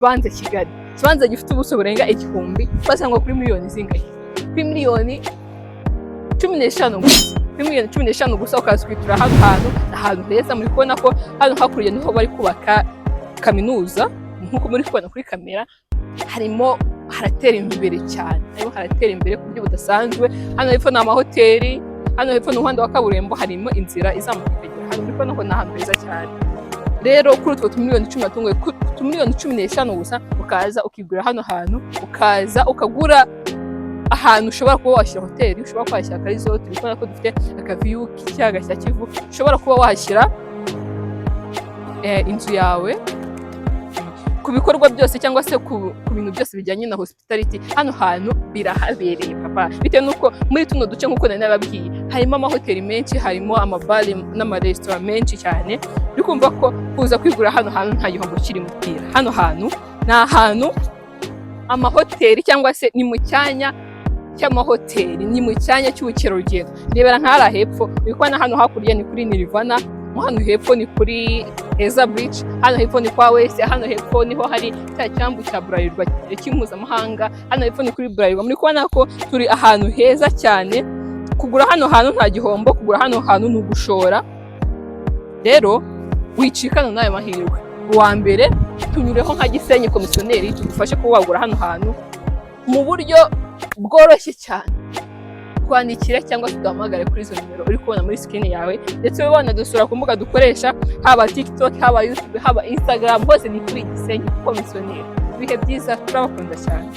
Ikibanza Kigali, ikibanza gifite ubuso burenga 1000, basangwa kuri miliyoni zingahe? Kuri miliyoni 15 gusa. Kuri miliyoni 15 gusa ukaza kwitura hano hantu, ahantu heza. Muri kubona ko hano hakurya niho bari kubaka kaminuza, nk'uko muri kubona kuri kamera. Harimo haratera imbere cyane, harimo haratera imbere ku buryo budasanzwe. Hano hepfo ni amahoteli, hano hepfo ni umuhanda wa kaburimbo, harimo inzira izamuka ikagera hano. Muri kubona ko ni ahantu heza cyane. Rero kuri utwo tumiliyoni 10 natunguye, ku tumiliyoni 15 gusa, ukaza ukigura hano hantu, ukaza ukagura ahantu ushobora kuba washyira hoteli, ushobora kuba washyira akaresort. Uri kubona ko dufite akaview k'ikiyaga cya Kivu, ushobora kuba wahashyira inzu yawe ku bikorwa byose cyangwa se ku bintu byose bijyanye na hospitality. Hano hantu birahabereye papa, bitewe n'uko muri tuno duce, nk'uko nari nababwiye, harimo amahoteli menshi, harimo amabare n'amaresitora menshi cyane. Uri kumva ko kuza kwigura hano hantu nta gihombo kirimo. Hano hantu ni ahantu amahoteli cyangwa se ni mu cyanya cy'amahoteli, ni mu cyanya cy'ubukerarugendo. Rebera nk'ahari hepfo, uri kubona hano hakurya ni kuri Nirvana, mo hano hepfo ni kuri Heza Bridge, hano hepfo ni kwa Wese, hano hepfo niho hari cya cyambu cya Bralirwa cy'impuzamahanga, hano hepfo ni kuri Bralirwa. Muri kubona ko turi ahantu heza cyane. Kugura hano hantu nta gihombo, kugura hano hantu ni ugushora. Rero wicikana n'ayo mahirwe. Uwa mbere tunyureho nka Gisenyi Komisiyoneri, tugufashe kuba wagura hano hantu mu buryo bworoshye cyane. Twandikire cyangwa se uduhamagare kuri izo nimero uri kubona muri screen yawe, ndetse wowe wanadusura ku mbuga dukoresha, haba TikTok, haba YouTube, haba Instagram, hose ni kuri Gisenyi Komisiyoneri. Ibihe byiza, turabakunda cyane.